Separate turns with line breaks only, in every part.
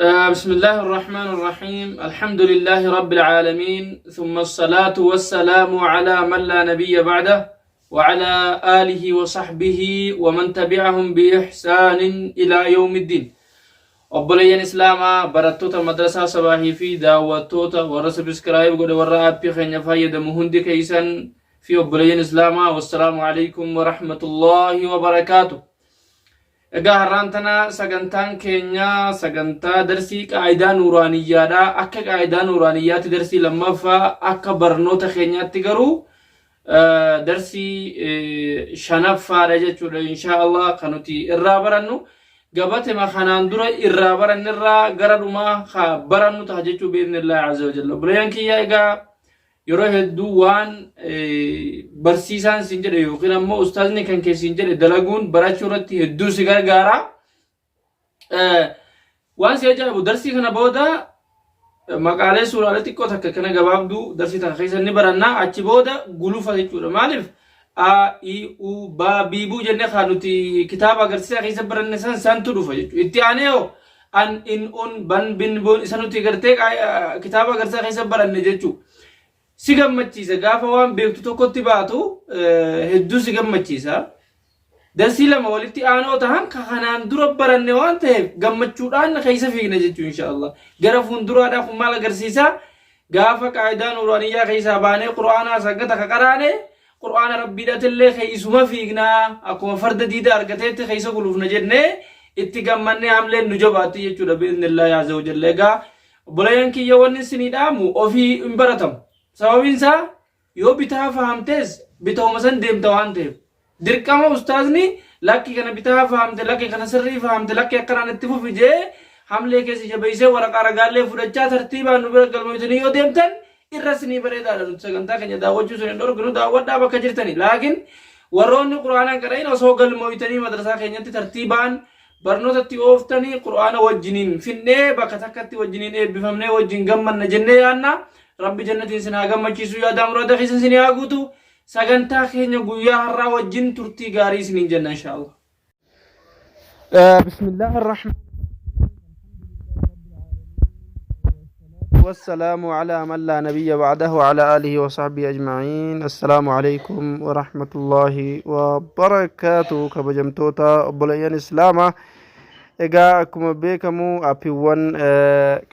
بسم الله الرحمن الرحيم الحمد لله رب العالمين ثم الصلاة والسلام على من لا نبي بعده وعلى آله وصحبه ومن تبعهم بإحسان إلى يوم الدين Obboleeyyan Islaamaa, barattoota madrasaa Sabaahii fi daawwattoota warra subscribe godhe warra aappii keenya fayyadamu hundi keessan fi obboleeyyan Islaamaa wassalaamu alaikum wa rahmatullahi wa barakaatu. Egaa har'aan tana sagantaan keenya sagantaa darsii qaayidaa nuuraaniyyaadha. Akka qaayidaa nuuraaniyyaatti darsii lammaffaa akka barnoota keenyaatti garuu darsii shanaffaadha jechuudha inshaa Allah kan nuti irraa barannu gabatema kanaan dura irraa barannirraa gara dhumaa ka barannu ta'a jechuu bi'idhnillaahi azza wa jalla. Obboleeyyan kiyya egaa yeroo hedduu waan barsiisaan siin jedhe yookiin ammoo ustaazni kan kee siin jedhe dalaguun barachuu irratti hedduu si gargaara. Waan si ajaa'ibu darsii kana booda maqaalee suuraalee xiqqoo takka kana gabaabduu darsii takka keessa ni baranna achi booda gulufa jechuudha. Maaliif A, I, U, B, B, Bu jennee kan nuti kitaaba agarsiisaa keessa baranne san santu dhufa jechuudha. Itti aanee hoo an, in, un, ban, bin, bun isa nuti gartee kitaaba agarsiisaa keessa baranne jechuudha. Si gammachiisa gaafa waan beektu tokkotti baatu hedduu si gammachiisa. Darsii lama walitti aanoo tahan ka kanaan dura baranne waan ta'eef gammachuudhaan keessa fiigna jechuu insha Allah. Gara fuulduraadhaa kun maal agarsiisa? Gaafa qaayidaa nuuraaniyyaa keessaa baanee qur'aanaa sanga takka qaraane qur'aana rabbiidhatillee keessuma fiignaa akkuma farda diida argateetti keessa gulufna jennee itti gammannee hamleen nu jabaatti jechuudha bi'iznillaahi azza wa jalla. Egaa obboleeyyan kiyya wanni isinii dhaamu ofii hin baratamu. Sababiin isaa yoo bitaa fahamtees bitawuma san deemta waan ta'eef. Dirqama ustaazni lakki kana bitaa fahamte lakki kana sirrii fahamte lakki akkanaan itti fufi jee hamlee keessa jabeessee waraqaa ragaallee fudhachaa tartiibaan nu bira galmoytanii yoo deemtan irra isinii bareedaadha nuti sagantaa keenya daawwachuu isin hin dhorkinu daawwadhaa bakka jirtanii laakiin warroonni quraanaan qara'in osoo galmoytanii madrasaa keenyatti tartiibaan barnootatti ooftanii qur'aana wajjiniin finnee bakka takkatti wajjiniin eebbifamnee wajjin gammanna jennee yaanna rabbi jannatiin isin haa gammachiisu yaadaa muraada keessa isin haa guutu sagantaa keenya guyyaa har'aa wajjin turtii gaarii isiniin jenna inshaallah.
Bismillah ar-Rahman والسلام على من لا نبي بعده وعلى آله وصحبه أجمعين السلام عليكم ورحمة الله وبركاته كبجمتوتا obboleeyyan islaamaa egaa akkuma beekamu aappiiwwan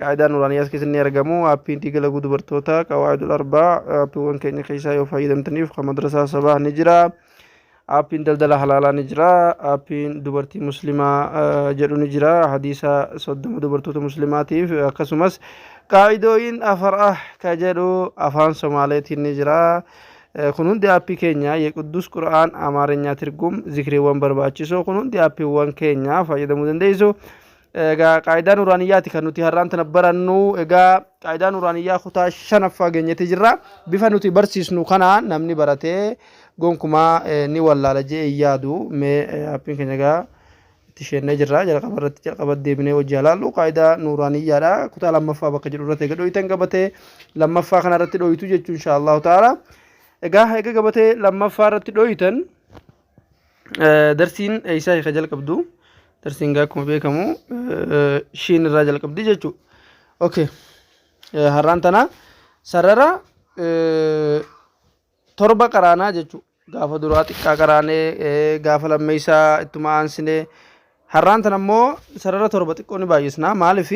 qaayidaa nuraaniyaas keessa ni argamu aappiin diiga dubartoota qawaayidul arbaa aappiiwwan keenya keessaa yoo fayyadamtaniif kan madrasaa sabaa ni jira Aappiin daldala halaalaa ni jira. Aappiin dubartii muslimaa jedhu ni jira. Hadiisa 30 dubartoota muslimaatiif akkasumas qaa'idooyin afar'ah ka jedhu afaan Somaaleetiin ni jira. Kun hundi aappii keenya Yequddus Qur'aan Amaarinyaa Tirgum zikriiwwan barbaachisoo kun hundi aappiiwwan keenya fayyadamuu dandeessu. Egaa qaayidaa nuraaniyyaati kan nuti har'aan tana barannu. Egaa qaayidaa nuraaniyyaa kutaa shanaffaa geenyetti jirra. Bifa nuti barsiisnu kana namni baratee gonkumaa ni wallaala jee hin yaadu. Mee aappiin keenya egaa itti sheennee jirra. Jalqaba irratti jalqaba deebinee hojii haa laallu. Qaayidaa nuraaniyyaadha. Kutaa lammaffaa bakka jedhu irratti egaa dho'itan gabatee lammaffaa kana irratti dho'itu jechuun insha Allahu ta'ala. Egaa egaa gabatee lammaffaa irratti dho'itan Darsiin eessaa hiika jalqabdu? Darsiin gaa akkuma beekamu shiin irraa jalqabdi jechuudha. Okay. Har'aan tana sarara torba qaraanaa jechuudha. Gaafa duraa xiqqaa qaraanee gaafa lammeessaa ittuma aansinee har'aan tana immoo sarara torba xiqqoo ni baay'isna. Maaliif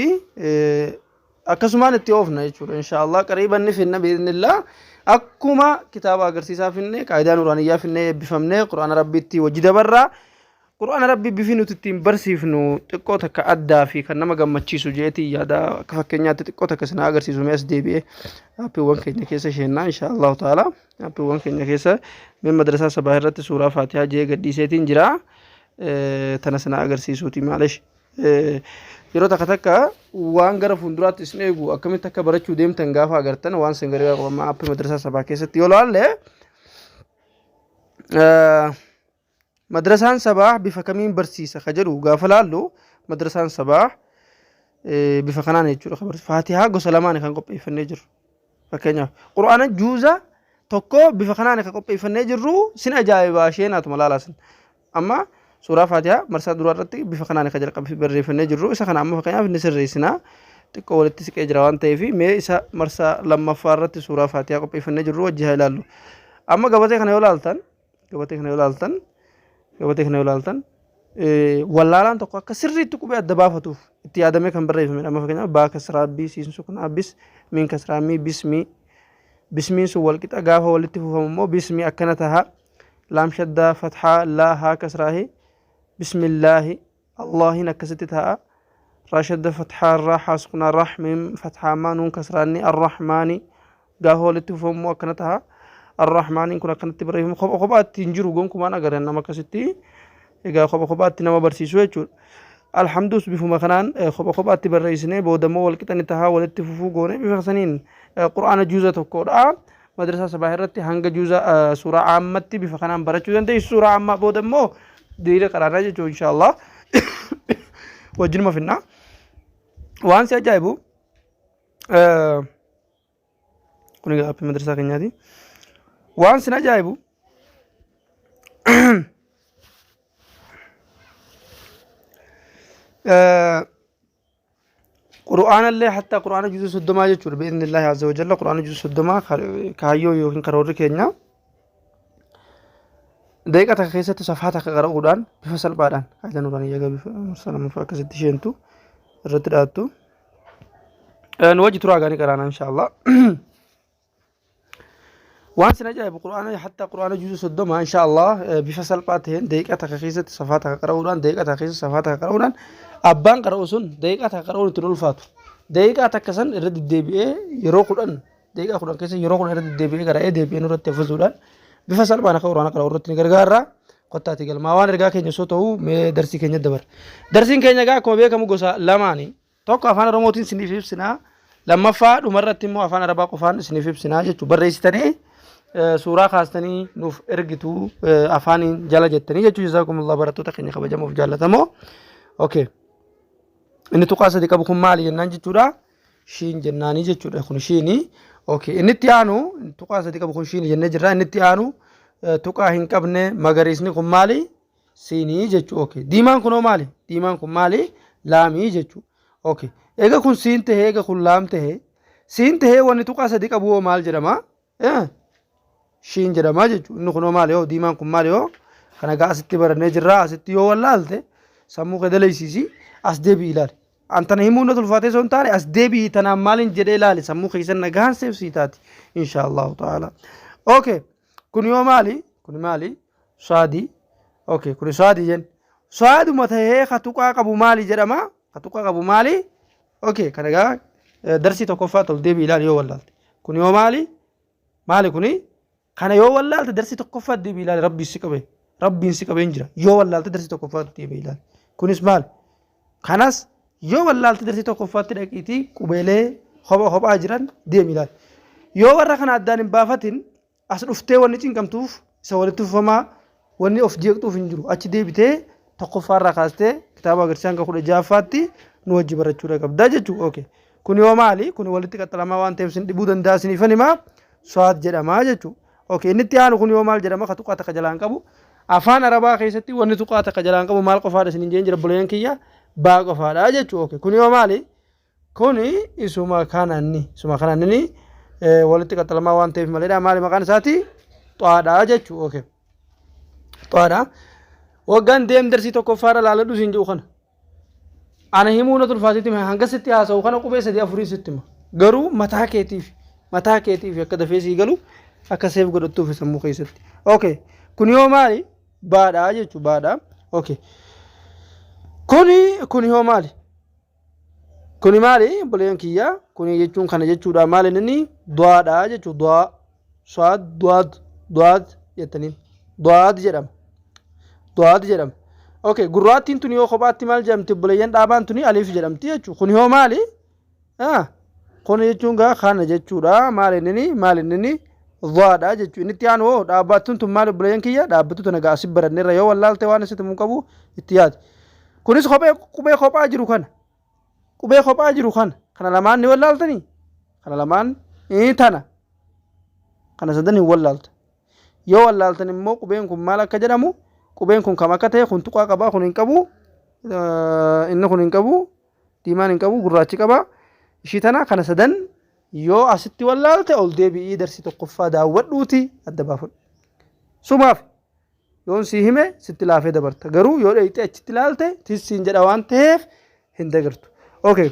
akkasumaan itti oofna jechuudha inshaallah qariiban ni finna biiznillah akkuma kitaaba agarsiisaa finne qaayidaa nuraaniyyaa finne eebbifamne qur'aana rabbiitti wajji dabarra qur'aana rabbii bifi nuti ittiin barsiifnu xiqqoo takka addaa fi kan nama gammachiisu jeetii yaada akka fakkeenyaatti xiqqoo takka isin agarsiisu mee as deebi'ee aappiiwwan keenya keessa sheennaa inshaallahu ta'ala aappiiwwan keenya keessa mee madrasaa sabaa irratti suuraa faatihaa jee gadhiiseetiin jira tana sana agarsiisuuti maalish Yeroo takka takka waan gara fuulduraatti isin eegu akkamitti akka barachuu deemtan gaafa agartan waan isin gargaaru qaba. Amma aappii madrasaa sabaa keessatti yoo laalle madrasaan sabaa bifa kamiin barsiisa ka jedhu gaafa laallu madrasaan sabaa bifa kanaan jechuudha kan barsiisu. Faatihaa gosa lamaan kan qopheeffannee jiru. Fakkeenyaaf qur'aana juuza tokko bifa kanaan kan qopheeffannee jirru sin ajaa'ibaa isheen atuma laalaa sin. Amma Suuraa Faatihaa marsaa duraa irratti bifa kanaan akka jalqabe barreeffannee jirru. Isa kana amma fakkeenyaaf ni sirreessina. Xiqqoo walitti siqee jira waan ta'eef mee isa marsaa lammaffaa irratti suuraa Faatihaa qopheeffannee jirru wajji haa ilaallu. Amma gabatee kana yoo ilaaltan gabatee kana yoo ilaaltan gabatee kana yoo ilaaltan wallaalaan tokko akka sirriitti qubee adda baafatuuf itti yaadamee kan barreeffamedha. Amma fakkeenyaaf baa kasraa bii siin sukunaa bis miin kasraa mii bismii bismiin sun walqixa gaafa walitti fufamu immoo bismii akkana taha. Laam shaddaa fathaa laa haa kasraahi bismillaahi Allaahiin akkasitti ta'a. Raa shadda fathaa raa haa sukunaa rah miim fathaa maa nuun kasraanni arrahmaani gaafa walitti fufamu immoo akkana taha. Arrahmaaniin kun akkanatti barreeffama kopha kophaatti hin jiru gonkumaan agarran nama akkasitti egaa kopha kophaatti nama barsiisu jechuudha. Alhamdus bifuma kanaan kopha kophaatti barreessinee booda immoo walqixa ni taha walitti fufuu goone bifa saniin qur'aana juuza tokkodha. Madrasaa Sabaah irratti hanga juuza suuraa aammatti bifa kanaan barachuu dandeessu. Suuraa ammaa booda immoo diriira qaraanaa jechuun inshaallah wajjinuma finna. Waan si ajaa'ibu kun egaa appii madrasaa keenyaati. Waan sin ajaa'ibu Qur'aanallee hattaa Qur'aana juzuu soddomaa jechuudha bi'iznillaahi azza wa jalla Qur'aana juzuu soddomaa kaayyoo yookiin karoorri keenya daqiiqa takka keessatti safhaa takka qara'uudhaan bifa salphaadhaan haala nuraan eegaa bifa marsaa lammaffaa akkasitti isheentu irratti dhaattu. Nu wajji turaa gaanii qaraana inshaallah. Waan sin ajaa'ibu Qur'aana hatta Qur'aana juuza 30 insha Allah bifa salphaa ta'een daqiiqaa takka keessatti safaa takka qara'uudhaan daqiiqaa takka keessatti safaa takka qara'uudhaan abbaan qara'u sun daqiiqaa takka qara'uun ittiin ulfaatu. Daqiiqaa takka san irra deddeebi'ee yeroo 10 daqiiqaa 10 keessa yeroo 10 irra deddeebi'ee qara'ee deebi'ee nurratti hafuusuudhaan bifa salphaan akka Qur'aana qara'u irratti ni gargaara. Kottaati galmaa waan ergaa keenya osoo ta'u mee darsii keenya dabarra. Darsiin keenya egaa akkuma beekamu gosa lamaani. Tokko afaan Oromootiin isiniif ibsina. Lammaffaa dhumarratti immoo afaan Arabaa qofaan isiniif ibsina jechuudha. Barreessitanii suuraa kaastanii nuuf ergitu afaaniin jala jettanii jechuudha. Jazaakumullah barattoota keenya kabajamoof jaallatamoo. Okay. Inni tuqaa sadi qabu kun maali jennaan jechuudha. Shiin jennaanii jechuudha. Kun shiini. Okay. Inni itti aanu tuqaa sadi qabu kun shiini jennee jirra. Inni itti aanu tuqaa hin qabne magariisni kun maali? Siinii jechuu okay. Diimaan kunoo maali? Diimaan kun maali? Laamii jechuu. Okay. Eega kun siin tahee eega kun laam tahee siin tahee wanni tuqaa sadi qabu hoo maal jedhama? Eh? Shiin jedhama jechuu. Inni kunoo maali hoo? Diimaan kun maali hoo? Kana gaa asitti barannee jirra. Asitti yoo wallaalte sammuu kee dalaysiisi as deebi'i ilaali. An tana himuu natti ulfaatee osoo hin taane as deebi'i tanaan maaliin jedhee ilaali sammuu keessan nagaan seef sii taati insha Allahu ta'ala. Okay. Kun yoo maali? Kun maali? Saadi. Okay, kun saadi jen. Saaduma tahee ka tuqaa qabu maali jedhama? Ka tuqaa qabu maali? Okay, kana egaa darsii tokkoffaa tol deebii ilaali yoo wallaalte. Kun yoo maali? Maali kuni? Kana yoo wallaalte darsii tokkoffaa deebii ilaali rabbiin si qabe. Rabbiin si qabeen jira. Yoo wallaalte darsii tokkoffaa deebii ilaali. Kunis maali? Kanas yoo wallaalte darsii tokkoffaatti dhaqiitii qubeelee kopha kophaa jiran deemi ilaali. Yoo warra kana addaan hin baafatin as dhuftee wanni cinqamtuuf isa walitti fufamaa wanni of jeeqxuuf hin jiru. Achi deebitee tokkoffaa irraa kaastee kitaaba agarsiisaa hanga 16ffaatti nu wajji barachuudha qabda jechuudha. Okay. Kun yoo maali? Kun walitti qaxxalamaa waan ta'eef isin dhibuu danda'a isiniifan himaa. Saad jedhama jechuudha. Okay. Inni itti aanu kun yoo maal jedhama? Ka tuqaa takka jalaan qabu. Afaan Arabaa keessatti wanni tuqaa takka jalaan qabu maal qofaadha isiniin jeen jira obboleeyyan kiyya? Baa qofaadha jechuudha. Okay. Kun yoo maali? Kuni isuma kananni isuma kananni walitti qaxxalamaa waan ta'eef maleedha. Maali maqaan isaati? Xaadha jechuudha. Okay. Xaadha. Waggaan deem darsii tokkoffaarra laaladhu siin jedhu kana. Ana himuu na tulfaatetti hanga sitti haasa'u kana qubee sadii afurii sitti hima. Garuu mataa keetiif mataa keetiif akka dafee sii galu akka seef godhattuuf sammuu keessatti. Okay. Kun yoo maali? Baadha jechuudha baadha. Okay. Kuni kun yoo maali? Kuni maali obboleeyyan kiyya? Kuni jechuun kana jechuudha. Maali inni du'aadha jechuudha. Du'aa. Su'aad du'aad du'aad jettaniin. Du'aad jedhama. Du'aad jedhama. Okay, gurraattiin tuni yoo kophaatti maal jedhamti obboleeyyan dhaabaan tuni aliif jedhamti jechuudha. Kuni hoo maali? Ah, kuni jechuun gaa kana jechuudha. Maali inni maali inni dhaadha jechuudha. Inni itti aanu hoo dhaabbattuun tun maali obboleeyyan kiyya? Dhaabbattuu tana gaa asii baranneerra yoo wallaalte waan asitti mun qabu itti yaadi. Kunis kophee qubee kophaa jiru kana. Qubee kophaa jiru kana. Kana lamaan ni wallaaltanii? Kana lamaan tana. Kana sadan hin wallaalta. Yoo wallaaltan immoo qubeen kun maal akka jedhamu Qubeen kun kam akka ta'e kun tuqaa qaba kun hin qabu. Inni kun hin qabu. Diimaan hin qabu gurraachi qaba. Ishii tana kana sadan yoo asitti wallaalte ol deebi'ii darsii tokkoffaa daawwadhuuti adda baafadhu. Sumaaf yoon sii hime sitti laafee dabarta. Garuu yoo dheeyxee achitti ilaalte tissiin jedha waan ta'eef hin dagartu. Okay.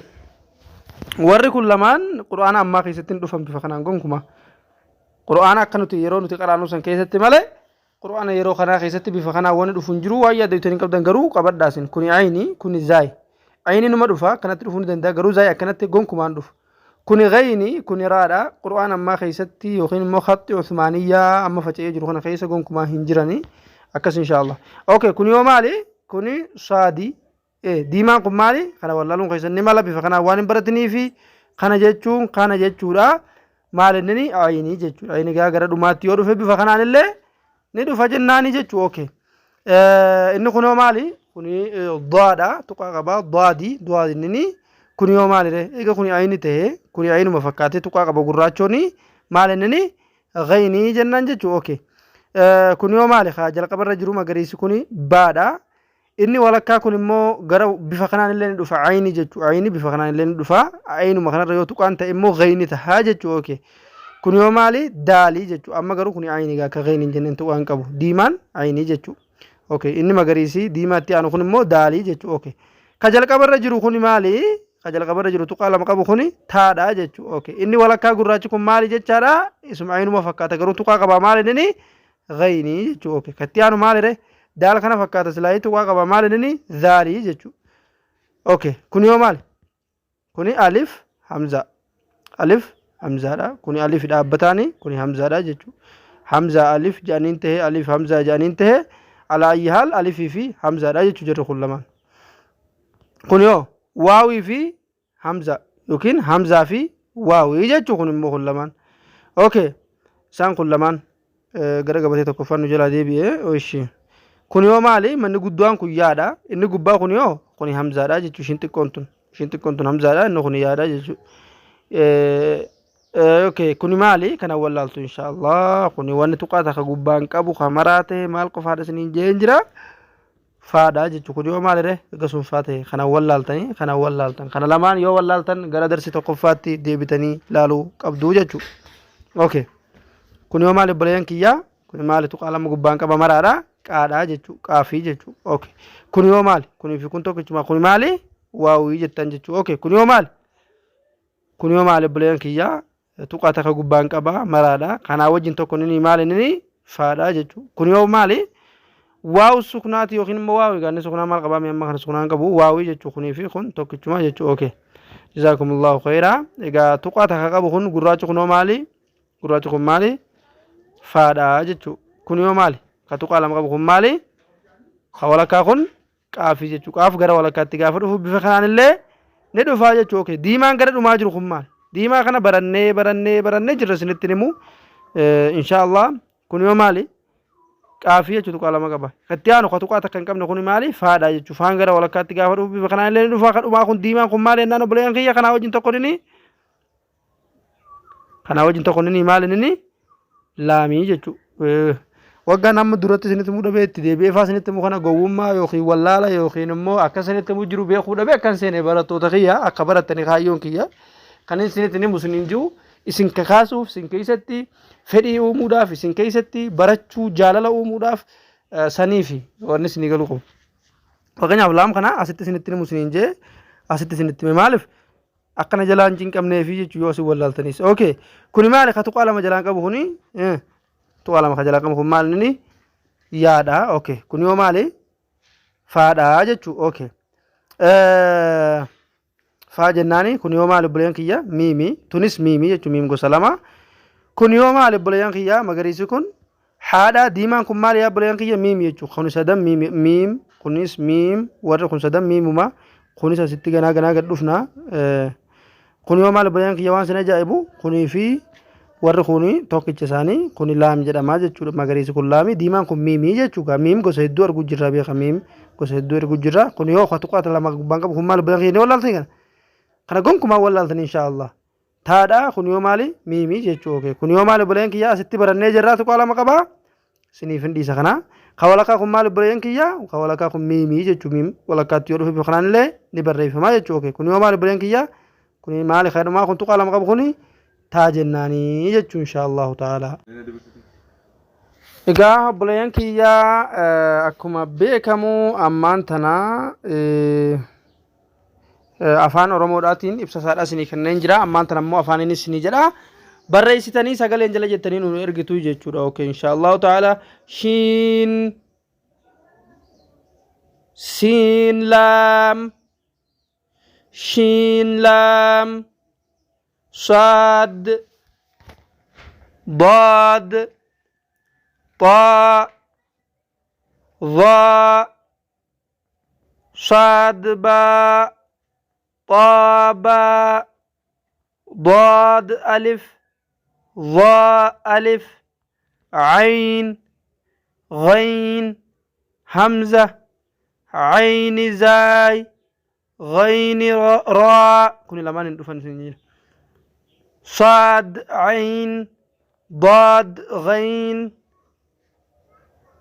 Warri kun lamaan qur'aana ammaa keessatti hin dhufan bifa kanaan gonkumaa. Qur'aana akka nuti yeroo nuti qaraanu san keessatti malee Qur'aana yeroo kanaa keessatti bifa kanaan wanni dhufu hin jiru waan yaaddoytan hin qabdan garuu qabadhaa isin kuni ayni kuni zaay ayni numa dhufa akkanatti dhufuu ni danda'a garuu zaay akkanatti gonkumaan dhufu kuni gayni kuni raadha qur'aana ammaa keessatti yookiin immoo khaxxi usmaaniyyaa amma faca'ee jiru kana keessa gonkumaa hin jirani akkas inshaallah okay kuni yoo maali kuni saadi Diimaan kun maali? Kana wallaaluun keessan ni mala bifa kanaan waan hin baratiniifi kana jechuun kana jechuudha. Maal inni ayinii jechuudha. Ayinii gaa gara dhumaatti yoo dhufe bifa kanaan illee ni dhufa jennaani jechuu okay. Inni kun hoo maali? Kuni daadha tuqaa qaba daadii daadi inni kuni hoo maali ree? Egaa kuni ayini ta'e kuni ayinuma fakkaatee tuqaa qaba gurraachooni maal inni gaynii jennaan jechuu okay. Kuni hoo maali? Kaa jalqabarra jiru magariisi kuni baadha. Inni walakkaa kun immoo gara bifa kanaan illee ni dhufa ayni jechuu ayni bifa kanaan illee ni dhufa aynuma kanarra yoo tuqaan ta'e immoo gayni tahaa jechuu okay. Kun yoo maali daalii jechuu amma garuu kun ayni gaa akka gayni hin jenneen tuqaan qabu diimaan aynii jechuu okay. Inni magariisii diimaatti aanu kun immoo daalii jechuu okay. Ka jalqabarra jiru kun maali? Ka jalqabarra jiru tuqaa lama qabu kun taadha jechuu okay. Inni walakkaa gurraachi kun maali jechaadha? Isuma aynuma fakkaata garuu tuqaa qaba maali inni ghaynii jechuu okay katti aanu maali re daal kana fakkaata silaayii tuqaa qaba maali inni zaalii jechuu okay kun yoo maali kuni alif hamza alif hamzaadha kuni alif dhaabbataani kuni hamzaadha jechuu hamza alif jedhaniin ta'e alif hamza jedhaniin ta'e alaa ayyi haal alifii fi hamzaadha jechuu jirri kun lamaan kun yoo waawii fi hamza yookiin hamzaa fi waawii jechuu kun immoo kun lamaan okay isaan kun lamaan gara gabatee tokkoffaan nu jalaa deebi'e oishi kun yoo maali manni guddaan kun yaadha inni gubbaa kun yoo kuni hamzaadha jechuu ishiin xiqqoon tun ishiin xiqqoon tun hamzaadha inni kun yaadha jechuu okay kuni maali kana wallaaltu inshaallah kuni wanni tuqaa takka gubbaan qabu kamaraa ta'e maal qofaadha isiniin jeen jira faadha jechuun kun yoo maali ree erga sun faa ta'e kana wallaaltanii kana wallaaltan kana lamaan yoo wallaaltan gara darsi tokkoffaatti deebitanii laaluu qabdu jechuudha. Okay. Kun yoo maali obboleeyyan kiyyaa kun maali tuqaa lama gubbaan qaba maraadha qaadha jechuudha qaafii jechuudha. Okay. Kun yoo maali kunii fi kun tokkichuma kun maali waawii jettan jechuudha. Okay. Kun yoo maali kun yoo maali obboleeyyan kiyyaa tuqaa takka gubbaan qaba maraadha kanaa wajjin tokko nini maali nini faadha jechuudha kun yoo maali waaw suknaati yookiin immoo waaw egaa inni suknaa maal qabaa mee amma kana suknaa hin qabu waawii jechuu kunii fi kun tokkichuma jechuu okay jazaakumullahu khayraa egaa tuqaa takka qabu kun gurraachi kunoo maali gurraachi kun maali faadha jechuu kun yoo maali ka tuqaa lama qabu kun maali ka walakkaa kun qaafii jechuu qaaf gara walakkaatti gaafa dhufu bifa kanaan illee ni dhufaa jechuu okay diimaan gara dhumaa jiru kun maal diimaa kana barannee barannee barannee jirra isinitti himu insha Allah kun yoo maali qaafii jechuu tuqaa lama qaba katti aanu ka tuqaa takka hin qabne kun maali faadha jechuu faan gara walakkaatti gaafa dhufu bifa kanaan illee ni dhufaa ka dhumaa kun diimaan kun maali jennaan obboleeyyan kiyya kanaa wajjin tokko nini Kanaa wajjin tokko nini maali nini laamii jechuudha. Waggaan amma duratti isinitti himuu dhabee itti deebi'ee faa isinitti himu kana gowwummaa yookiin wallaala yookiin immoo akka isinitti himu jiru beekuu dhabee akkan seene barattoota kiyya akka barattanii kaayyoon kiyya kan isinitti himu isiniin jiru isin kakaasuuf isin keessatti fedhii uumuudhaaf isin keessatti barachuu jaalala uumuudhaaf saniifi wanni isinii galuu qabu. Fakkeenyaaf laam kana asitti isinitti himu isiniin jee asitti isinitti hime maaliif akkana jalaan cinqamneefi jechuu yoo isin wallaaltanis. Okay. Kuni maali ka tuqaa lama jalaan qabu kuni? Tuqaa lama ka jalaan qabu kun maal inni? Yaadha. Okay. Kuni yoo maali? Faadha jechuu. Okay. Faa jennaani kun yoo maali obboleeyyan kiyya? Miimi. Tunis miimi jechuu miim gosa lama. Kun yoo maali obboleeyyan kiyya? Magariisi kun Haadha diimaan kun maal yaa obboleeyyan kiyya miim jechuudha. Kuni sadan miim miim kunis miim warri kun sadan miimuma kunis asitti ganaa ganaa gad dhufna. Kun yoo maal obboleeyyan kiyya waan sin ajaa'ibu kunii fi warri kuni tokkicha isaanii kuni laam jedhama jechuudha. Magariisi kun laami diimaan kun miimii jechuudha. Miim gosa hedduu arguu jirra beeka miim gosa hedduu arguu jirra. Kun yoo tuqaa lama gubbaan qabu kun maal obboleeyyan kiyya ni wallaaltanii kana. Kana gonkumaa wallaaltanii inshaa Allah. Taadha kun yoo maali miimii jechuu okay kun yoo maali obboleen kiyya asitti barannee jirraa tuqaa lama qabaa siniif hin dhiisa kana Ka walakkaa kun maal obboleeyyan kiyya? Ka walakkaa kun miimii jechuu miim walakkaatti yoo dhufe bifa kanaan illee ni barreeffama jechuu okay. Kun yoo maal obboleeyyan kiyya? Kuni maali kadhumaa kun tuqaa lama qabu kuni taa jennaanii jechuu insha Allahu ta'ala. Egaa obboleeyyan kiyya akkuma beekamu ammaan tana afaan Oromoodhaatiin ibsa isaadhaa isinii kenneen jira. Ammaan tana immoo afaan inni isinii jedha. Barreessitanii sagaleen jala jettanii nu ergitu jechuudha. Okay, insha Allahu ta'ala. Shiin siin laam shiin laam saad daad xaa dhaa صاد باء طاء باء ضاد ألف ظاء ألف عين غين همزة عين زاي غين راء كن لمان دفن سنجيل صاد عين ضاد غين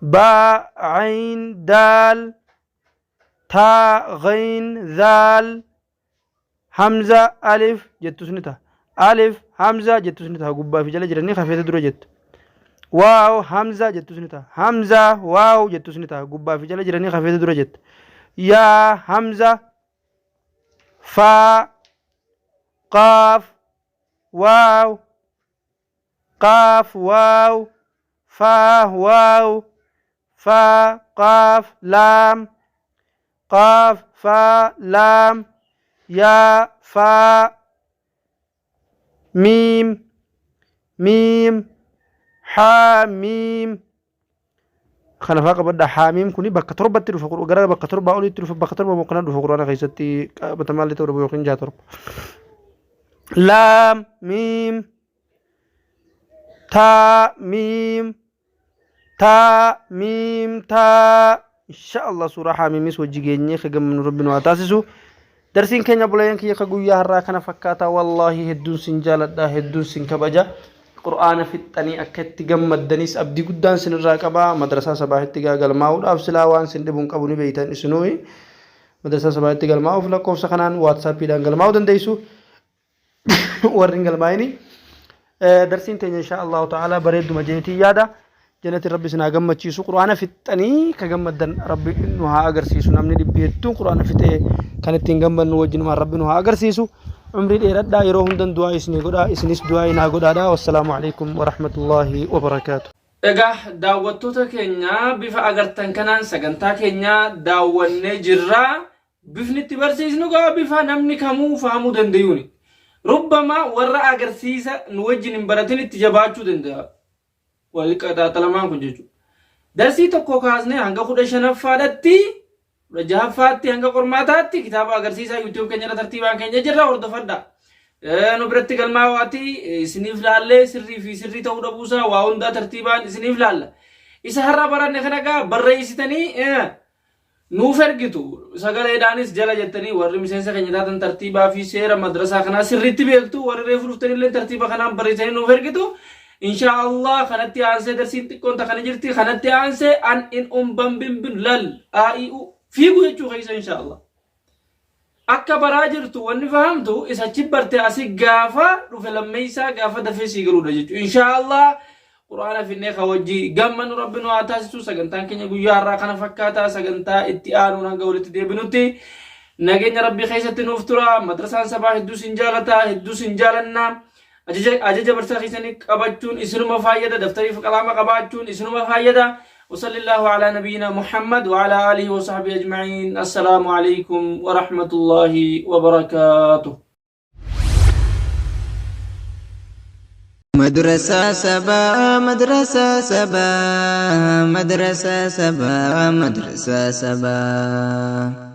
باء عين دال taa ghayn zaal hamza alif jettus ni ta'a alif hamza jettus ni ta'a gubbaa fi jala jiranii kafeeta dura jettu waaw hamza jettus ni ta'a hamza waaw jettus ni ta'a gubbaa fi jala jiranii kafeeta dura jettu yaa hamza faa qaaf waaw qaaf waaw faa waaw faa qaaf laam qaaf faa laam yaa faa miim miim haa miim kana faa qabadha haa miim kuni bakka torbatti dhufa gara bakka torbaa olitti dhufa bakka torba mokkana dhufa quraana keessatti qabatamaallee ta'uu dhabu yookiin jaha torba laam miim taa miim taa miim taa insha Allah suuraa haamiimis wajji geenyee ka gammannu rabbi nu haa taasisu darsiin keenya bulayyan kiyya ka guyyaa har'aa kana fakkaata wallaahi hedduun sin jaaladha hedduun sin kabaja qur'aana fixxanii akka itti gammaddanis abdii guddaan sinirraa qaba madrasaa sabaahitti gaa galmaa'uudhaaf silaa waan sin dhibuun qabu ni beeytan isinuu madrasaa sabaahitti galmaa'uuf lakkoofsa kanaan waatsaappiidhaan galmaa'uu dandeessu warri hin galmaa'ini darsiin teenya insha Allahu ta'ala bareedduma jeetii yaada jannati rabbi isin haa gammachiisu qur'aana fixxanii ka gammaddan rabbi nu haa agarsiisu namni dhibbi hedduun qur'aana fixee kan ittiin gammannu wajjinumaan rabbi nu haa agarsiisu umrii dheeradhaa yeroo hundan du'aa isinii godhaa isinis du'aa inaa godhaadha wassalaamu alaikum warahmatullaahi wabarakaatu.
Egaa daawwattoota keenya bifa agartan kanaan sagantaa keenya daawwannee jirra. Bifni itti barsiisnu gaa bifa namni kamuu fahamuu dandayuuni. Rubbama warra agarsiisa nu wajjin hin baratin itti jabaachuu danda'a. Wal qaxaaxalamaan kun jechuudha. Darsii tokko kaasnee hanga 15ffaadhatti 16ffaatti hanga qormaataatti kitaaba agarsiisaa YouTube keenya irra tartiibaan keenya jirra hordofadha. Nu biratti galmaa'aati isiniif laallee sirrii fi sirrii ta'uu dhabuusaa waa hundaa tartiibaan isiniif laalla. Isa har'a baranne kana gaa barreessitanii nuuf ergitu sagaleedhaanis jala jettanii warri miseensa keenya taatan tartiibaa fi seera madrasaa kanaa sirriitti beektu warri reefu dhuftanillee tartiiba kanaan barreessanii nuuf ergitu inshaa Allah kanatti aansee darsiin xiqqoon takana jirti kanatti aansee an in umban bin lal a i u fiigu jechuu keessa inshaa Allah Akka baraa jirtu wanni fahamtu isa achi barte asi gaafa dhufe lammeessaa gaafa dafee sii galuudha jechuudha. Inshaa Allah Qur'aana finnee ka wajji gammanu Rabbi nu haa taasisu sagantaan keenya guyyaa har'aa kana fakkaata sagantaa itti aanuun hanga walitti deebinutti nageenya Rabbii keessatti nuuf tura madrasaan sabaa hedduu sin jaalata hedduu sin jaalanna Ajaja ajaja barsiisaa keessanii qabachuun isinuma faayyada daftarii fi qalaama qabaachuun isinuma faayyada. Wasallillaahu alaa nabiyyina Muhammad wa alaa aalihi wa sahbihi ajma'iin. Assalaamu alaikum wa rahmatullaahi wa barakaatuh.
Madrasaa sabaa madrasaa sabaa madrasaa sabaa madrasaa sabaa.